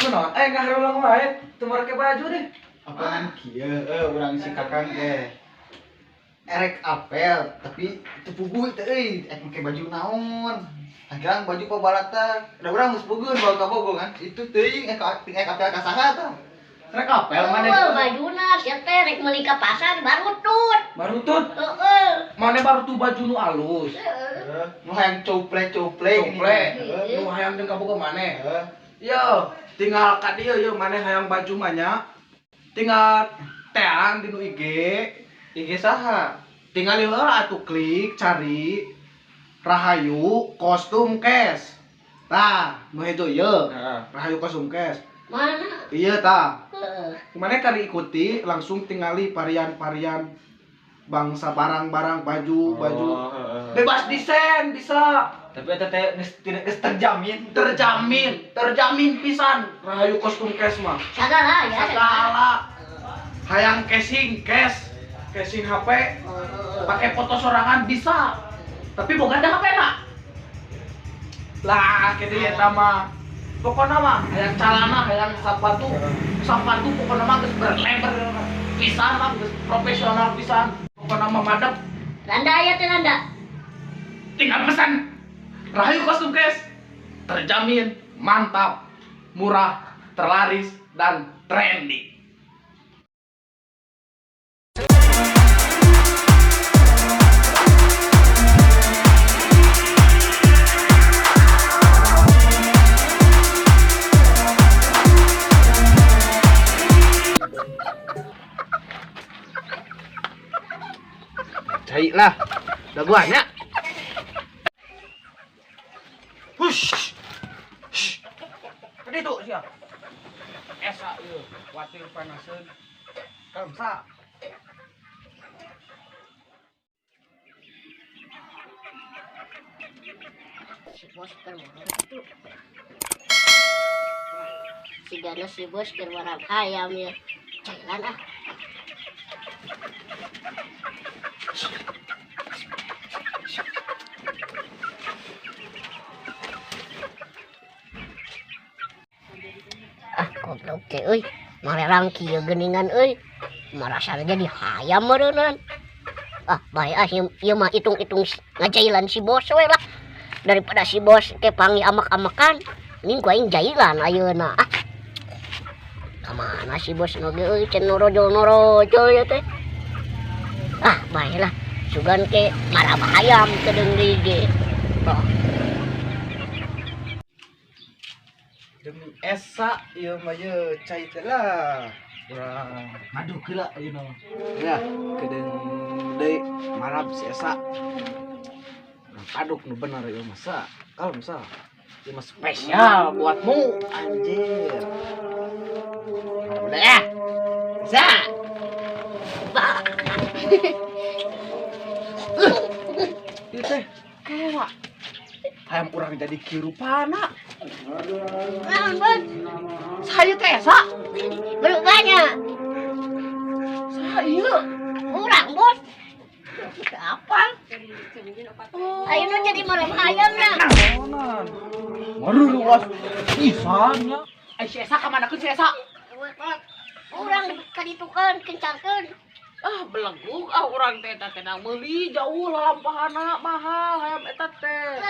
Kunaon? Ngaharulang wae, teu make baju deh. Apaan kieu urang si Kakang teh. Erek apel tapi teu puguh teh euy, ek make baju naon. Akhirnya baju pabalata, da urang geus puguh bawa ka Bogor kan. Itu teuing ek ek apel ka saha tah. Rek apel maneh. Oh, bajuna sia teh rek meuli ka pasar barutut. Barutut. Heeh. Maneh baru tuh baju nu alus. Heeh. Nu hayang cople-cople gini. Cople. Nu hayang jeung kabogoh maneh. Heeh. Yo, tinggal ka dieu yo maneh hayang baju mah nya. Tinggal teang di nu IG. IG saha? Tinggal ieu heula atuh klik cari Rahayu kostum cash. Tah, nu hejo ieu. Heeh. Rahayu kostum cash. Mana? Iya tah. Heeh. Maneh kari ikuti langsung tingali varian-varian bangsa barang-barang baju, baju. Oh, heeh. Bebas desain bisa. Tapi eta teh geus tidak geus terjamin. Terjamin, terjamin pisan Rahayu kostum cash mah. Sagala ya. Segala. Hayang casing, cash, casing HP, pakai foto sorangan bisa. Tapi boga ada HP nak. Lah, kitu eta mah. Pokokna mah hayang calana, hayang sepatu, sepatu pokokna mah geus berlebar pisan mah geus profesional pisan. Pokokna mah madep Randa aya teh randa. tinggal pesan. Rahayu kostum cash terjamin mantap, murah, terlaris dan trendy. Cai lah, daguannya. Hush. Shh. Tadi tuh sia. Esa ieu, watir panaseun. Kalem sa. Si bos keur marah tuh. Sigana si bos keur marah hayam ya. Cailan ah. Ah, goblok teh euy. Marerang kieu geuningan euy. Marasana jadi hayam meureunnan. Ah, bae ah ieu mah hitung-hitung ngajailan si bos we lah. Daripada si bos ke panggil amak-amakan, mending ku aing jailan ayeuna. Ah. Kamana si bos nu ge euy, can norojol-norojol ya teh. Ah, bae lah. Sugan ke marah hayam kedeung deui ge. Oh. Demi esa ieu mah ye cai teh lah. Urang ngaduk heula ieu mah. Ya, kedeung deui marab si Esa. Urang aduk nu bener ieu mah sa. Kalem sa. Ieu mah spesial buatmu anjir. Udah ya. Sa. Ieu teh kewa. Hayam urang jadi kirupana. Naon, Bos? Saya teh Esa. Berubahnya. Saha ieu? Urang, Bos. Apa? Ayeuna jadi malam hayam nah. Naonan. Maruruas pisan nya. Ai si Esa ka mana keun si Esa? Urang kaditukeun, kencangkeun. Ah, belegug ah urang teh eta teh meuli jauh lampahana mahal hayam eta teh.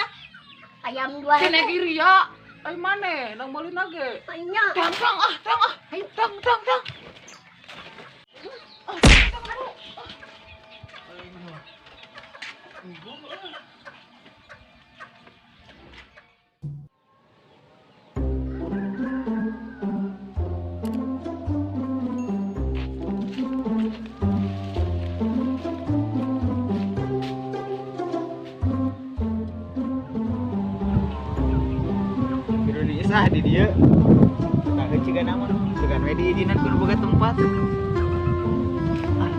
Ayam dua. Cene ria. Ai maneh nang meuli na ge. Nya. Tang tang ah, tang ah. Ayo. Tang tang tang. Indonesia di dia. Nah, ciga nama, sugan we diizinan kudu boga tempat. Ah.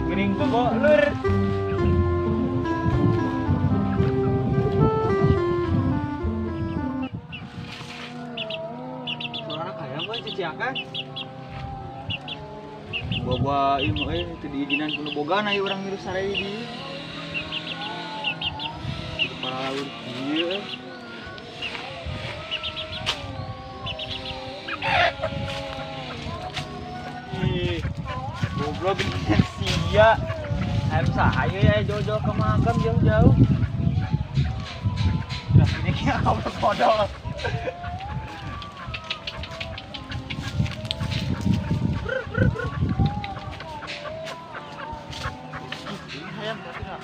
Geuning bobo lur. Suara kaya mah ciciakan. Bawa ieu mah euy teu diizinan kudu boga na ieu urang hirup sare di dieu. Kepala laur kieu. Goblok sia. Hayam saha ieu ya jauh-jauh ke makam jauh-jauh. Nah, ini kia goblok bodol. Hayam tapi enggak.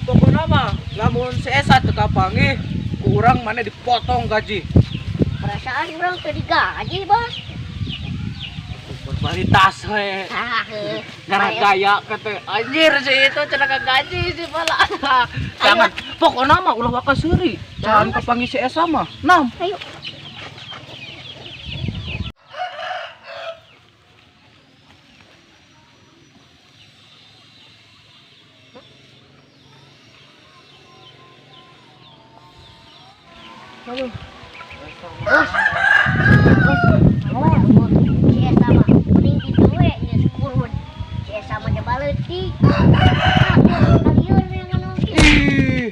Pokoknya mah lamun si Esa teu kapanggih ku urang mana dipotong gaji. Perasaan urang teu digaji, Bos. Kualitas we. Gara gaya kete anjir si itu cenah gaji si pala. Jangan pokoknya mah ulah waka seuri. Jangan kapanggih si Esa mah. Nam. Ayo. Bos. Si Esa mah mending kitu we geus kurun. Si Esa mah coba leutik. Ih,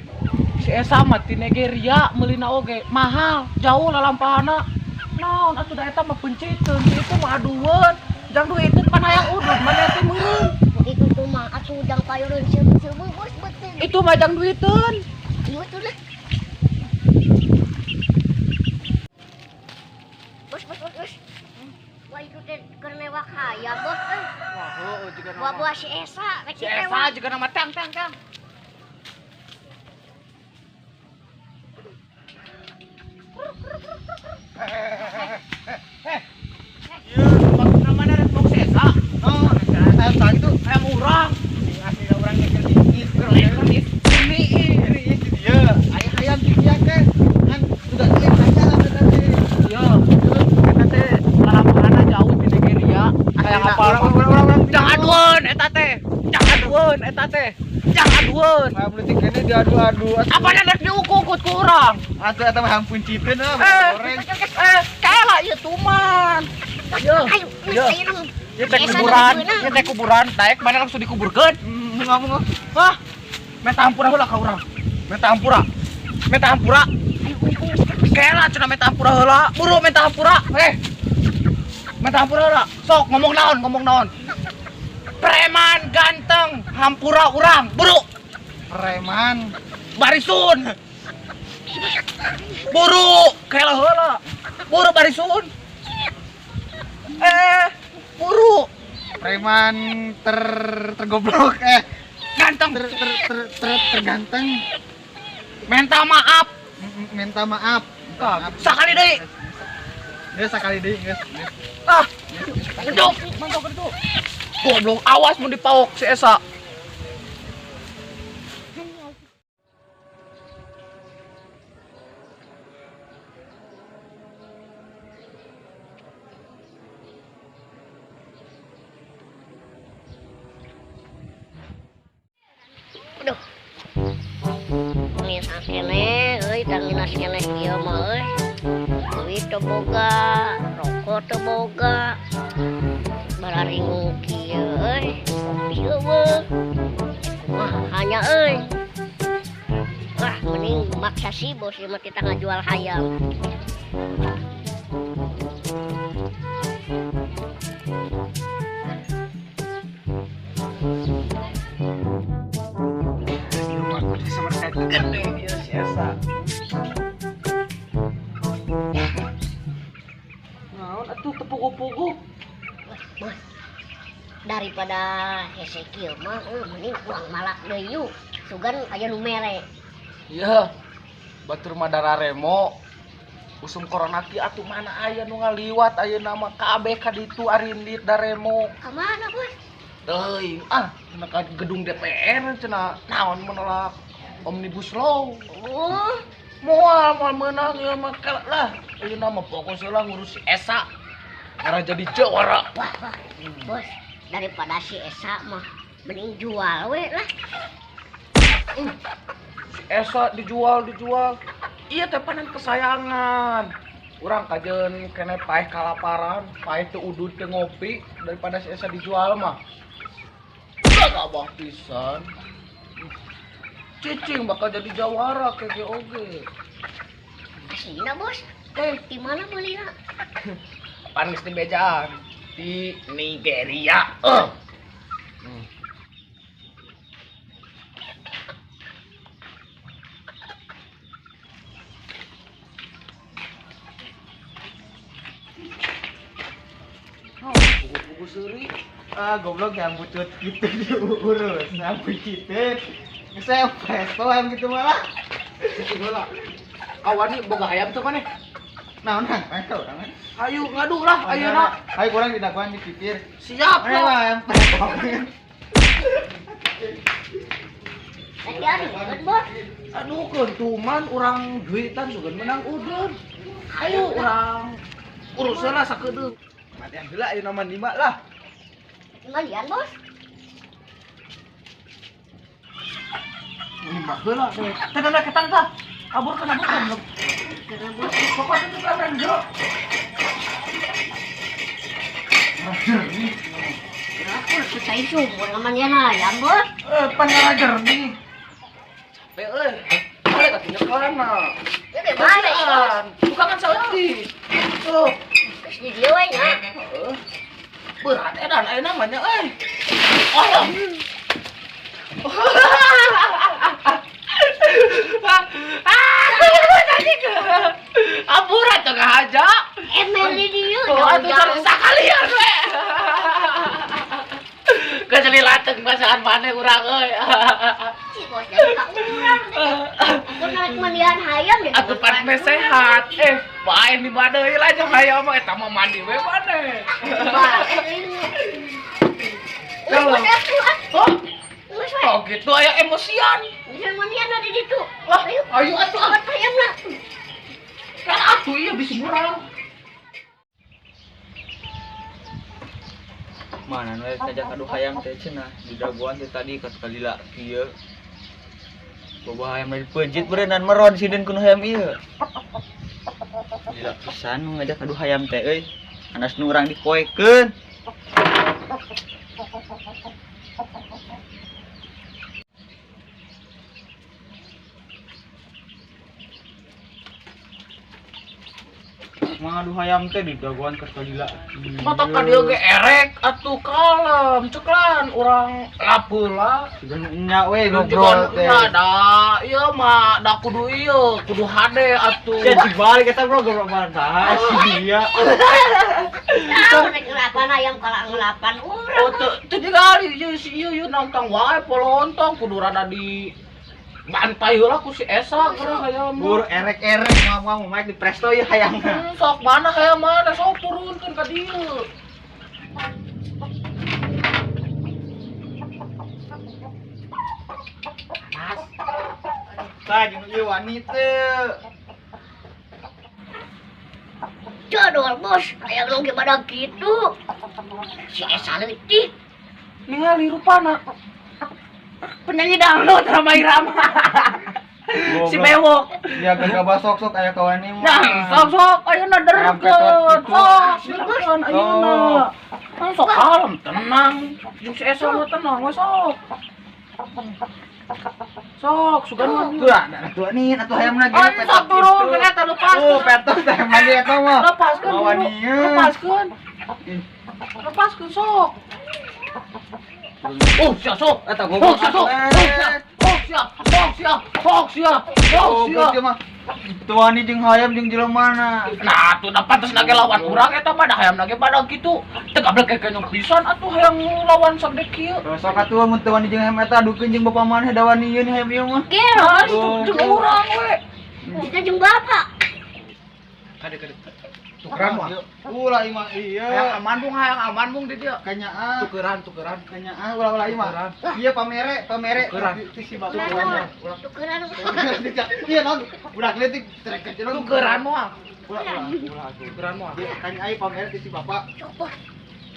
si Esa mah ti Nigeria meulina oge mahal, jauh lalampahana. Naon atuh da eta mah peunciteun, si itu mah adueun. Jang duiteun pan hayang udud maneh teh meureun. Itu tuh mah atuh jang payureun seubeuh bos beuteung. Itu mah jang duiteun. Ieu tuh lah. Bos, bos, bos, bos. Wah itu teh keur newak hayam, bos euy. Wah, heueuh jiga nama. Buah-buah si Esa rek Si Esa jiga nama tang tang tang. Ieu maksudna mana rek bok si Esa? Oh, hayam saha kitu? Hayam urang. Asli urang teh keur diis, keur ini keur di dieu. Aya hayam di dieu teh. Kan udah ieu hayam eta teh. Iya. Eta teh lalampahana jauh di Nigeria. Hayang apa? Urang Jangan adueun eta teh. Jangan adueun eta teh. Jangan adueun. Hayam leutik keneh diadu-adu. Apa rek diukuk ku urang? Atuh eta mah hayam punciteun ah, goreng. Kalah ieu tuman. Yo. Ayo, Yo. ayo. Ieu teh kuburan, ieu teh kuburan, daek mana langsung dikuburkeun. Ngomong. Hah? Meta hampura heula ka urang. Meta hampura. Meta hampura. Kela cenah meta hampura heula. Buru meta hampura. Meta hampura heula. Sok ngomong naon, ngomong naon. Preman ganteng hampura urang. Buru. Preman barisun. Buru, kela heula. Buru barisun. Buru. Preman tergoblok ganteng terganteng. Minta maaf. Minta maaf. Sakali deui. Geus sakali deui geus. Ah. Geduk, mantap geduk. Goblok, awas mun dipaok si Esa. Aduh. Nginas keneh euy, tanginas keneh kieu mah euy. Duit teu boga, rokok teu boga. Bararingung kieu euy, kopi eueuh. Kumaha hanya euy. Wah, mending maksa si bos ieu mah kita ngajual hayam. Gede ieu si Esa. Naon atuh teu puguh-puguh. Bos, daripada hese kieu mah mending urang malak deui yuk. Sugan aya nu mere. Iya. Batur mah dararemo. Usum corona kieu atuh mana aya nu ngaliwat ayeuna mah kabeh ka ditu arindit daremo. Ka mana, Bos? Teuing ah, cenah ka gedung DPR cenah naon menolak Omnibus Law. Oh, moal moal meunang ieu mah lah. Ayeuna mah fokus heula ngurus si Esa. Karena jadi jawara. Wah, wah. Bos, daripada si Esa mah mending jual we lah. Si Esa dijual. Iya teh panen kesayangan. Urang kajeun kene paeh kalaparan, paeh teu udud teu ngopi daripada si Esa dijual mah. Gagabah pisan. Cicing bakal jadi jawara KGOG. Asina bos. Di mana beulina? Pan geus dibejaan di Nigeria. Buku seuri. Ah, goblok yang butut gitu diurus. Nah, gitu. Saya presto yang gitu malah. Gitu heula. Kawan nih boga hayam tuh maneh. Nah, nah, urang. Ayo ngadu lah, ayeuna. Ayo kurang didakuan di pipir. Siap lah. Ayam presto. Bos. Aduh, keuntungan urang duitan sugan menang udun. Ayo urang urus heula sakedeung. Matian heula ayeuna mah lima lah. Mandian, Bos. Lima heula teh. Teh teh ketang tah. Aburkeun aburkeun. Pokoknya itu kan jero. Aku susah itu, mandian ayam, Bos. Pan jernih. Capek euy. Balik atuh nyekelan mah. Ya gimana, Bos? Bukan saeutik. Tuh. Geus di dieu we nya. Berat edan ayeuna mah nya euy. Oh. Ampura teu ngahaja. Emel di dieu. Oh, atuh sakalian we. Geus lilateng pasangan maneh urang euy. Si bos jadi ka urang. Aku naik mandian hayam ya. Atuh pan meh sehat. Bae di badeui lah jeung hayam mah eta mah mandi we maneh. Oh, oh gitu aya emosian. Bisa mandian ada di ditu. Lah, ayo atuh hayamna. Kan atuh ieu bisi murang. Mana nu ngajak adu hayam teh cenah di dagoan teh tadi katalila kieu. Boba hayam dari peujit beureunan meron sideun kuno hayam ieu. Lila pisan nu ngajak adu hayam teh euy. Anas nu urang dipoekeun. Mangadu hayam teh di dagoan katalila. Mata ka dieu ge erek atuh kalem ceklan urang lapeula. Sugan nya we ngobrol teh. Da ieu mah da kudu ieu, kudu hade atuh. Ya dibalik eta bro goblok mana saha si dia. Tah rek ngelapan hayam kala ngelapan urang. Oh teu teu digali ieu si ieu ieu nangtang wae polontong kudu rada di bantai heula ku si Esa geura hayam. Bur erek-erek mau-mau mike di presto ieu hayamna. Sok mana hayam mana sok turunkeun ka dieu. Mas. Tah jeung ieu wani teu. Jadol bos, hayang nu gimana kitu. Si Esa leutik. Ningali rupana. Penyanyi dangdut Rama Irama. Si bewok. Ya gagah basok sok aya kawani mah. Nah, sok sok ayeuna derkeun. Sok, derkeun ayeuna. Sok kalem tenang. Jeung si Esa mah tenang we sok. Sok sugan mah. Tuh ada atuh nih atuh hayamna ge petot. Sok turun eta lepas. Oh, petot teh hayam lagi eta mah. Lepaskeun. Lepaskeun. Lepaskeun sok. Oh, siap sok. Eta goblok. Oh, siap sok. Oh, siap. Oh, siap. Oh, siap. Oh, siap. Mah. Tuani jeung hayam jeung jelema na. Nah, atuh da pantes na ge lawan urang eta mah da hayam na ge badag kitu. Teu gablek kenyong pisan atuh hayang lawan sagede kieu. Sok atuh mun teu wani jeung hayam eta adukeun jeung bapa maneh da wani ieu hayam ieu mah. Geros jeung urang we. Kita jeung bapak. Kade kade. Tukeran mah. Ulah imah iya. Hayang aman bung, hayang aman bung di dieu. Kanyaah. Tukeran, tukeran. Kanyaah ulah-ulah imah. Iya pamere, pamere. Tukeran. Ti si bapak tukeran. Tukeran. Iya naon? Budak leutik trek kecil. Tukeran moal. Ulah ulah tukeran moal. Kanyaah pamere ti si bapak.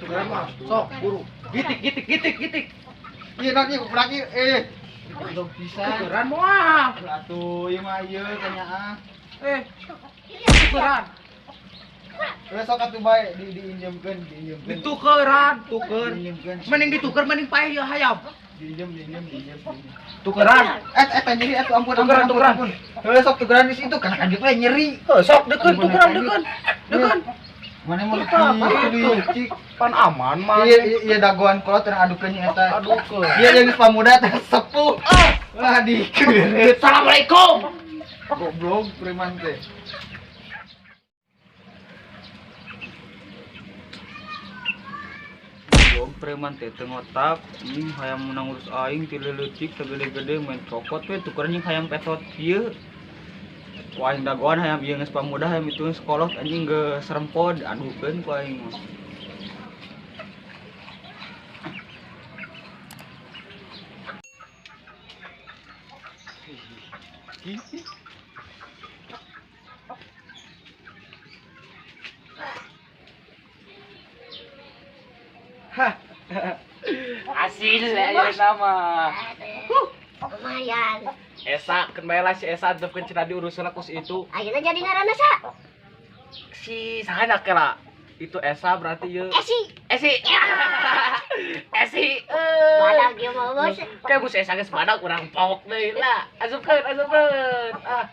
Tukeran moal. Sok buru. Gitik gitik gitik gitik. Iya naon ieu budak ieu eh. Belum bisa. Tukeran moal. Atuh ieu mah ieu kanyaah. Tukeran. Wes sok atuh bae di diinjemkeun, diinjemkeun. Ditukeran, tuker. Diinjemkeun. Mending dituker mending paeh ieu hayam. Dinjem. Tukeran. Eta nyeri atuh ampun. Tukeran. Heuh sok tukeran di situ kana kaget we nyeri. Heuh sok deukeun tukeran deukeun. Deukeun. Mana mau licik. Pan aman mah. Iya dagoan kolot urang adukeun nya eta. Adukeun. Iya jeung geus pamuda teh sepuh. Wah dikeureut. Assalamualaikum. Goblok preman teh. Goblok preman teh teu ngotak, anjing hayang menang urus aing ti leutik sagede-gede main cokot we tukeran jeung hayang petot kieu. Ku aing dagoan hayam ieu geus pamuda hayam itu geus kolot anjing geus rempod adukeun ku aing mah. Asil ya nama. Lumayan. Esa keun bae lah si Esa antepkeun cenah diurusan ku si itu. Ayeuna jadi ngaranna sa? Si saha kela? Itu Esa berarti ieu. Esi. Esi. Esi. Badag ieu mah bos. Kayak geus Esa geus badag urang pok deui lah. Asupkeun, asupkeun. Ah.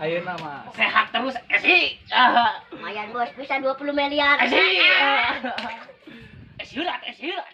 Ayeuna mah sehat terus Esi. Ah. Lumayan bos, bisa 20 miliar. Esi. Esi urat, Esi urat.